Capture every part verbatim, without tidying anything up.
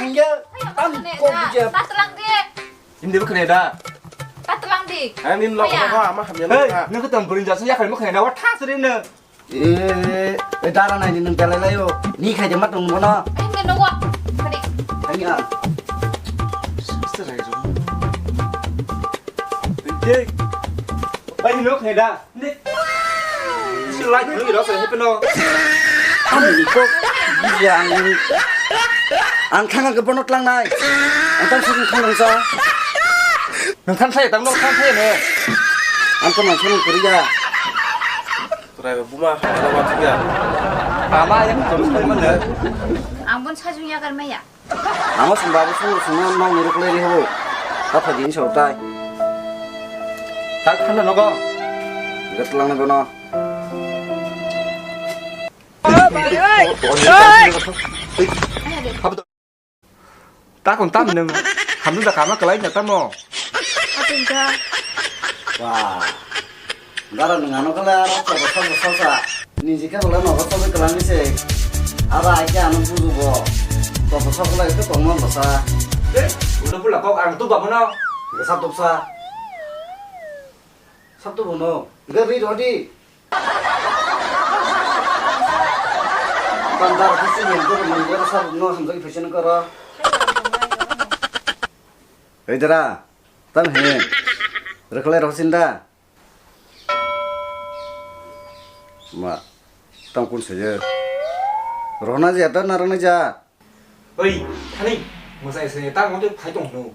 Hingke, tam kok bujia. Tatlang di. Hindi bukne da. Tatlang di. Ang nin lok Maya. Lok ama hamya. Hey, nang ketam burin jasa ya kan bukne da. Wa thas rin na. Eh, eh, dara nai ni nang belai layo. Ni khai de mat nung bono. Ay, hindi no wa. Kadi. Hanya. Sir, ayo. Hindi. Ay, no khai da. Ni. Si light ni ro sa hepeno. Ang ko. Yang. Ang thang ke bono tlang nai. Ang thang sung thang sa. Nang thang sai tang no thang sai ne. Ang ko nang sung kuriya. Driver buma, ano ba tiga. Ama yang terus kali mana? Ang pun sajung ya kar maya. Amo sung babu sung sung no no nuruk le riho. Apa din so tai. Tak khanda nogo. Gatlang nogo no. Takon tam nung hamdun da kama kalai na tamo. Atinta. Wah. Dara nung ano kala aro to bosok bosok sa. Ni jika kala no bosok kala ni se. Aba aike ano buju bo. To bosok kala itu tongma bosa. Eh, udah pula kok ang tu bamono. Gasa tupsa. Sabtu bono. Gari rodi. Tandar kisi yang tu menggora sabno sampai fashion kara. Hei dara, tam he. Rekle rosinda. Ma, tam kun saja. Rohna ja, dan narang ja. Oi, thani, mwsai se ta mo phai tong no.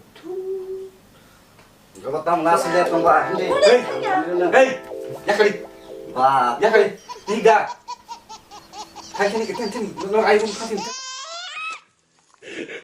Gaba tam la se tong ba. Hey, hey, yakali. Ba, yakali. Tiga. Hai thani ke thani, no ai rum khatin.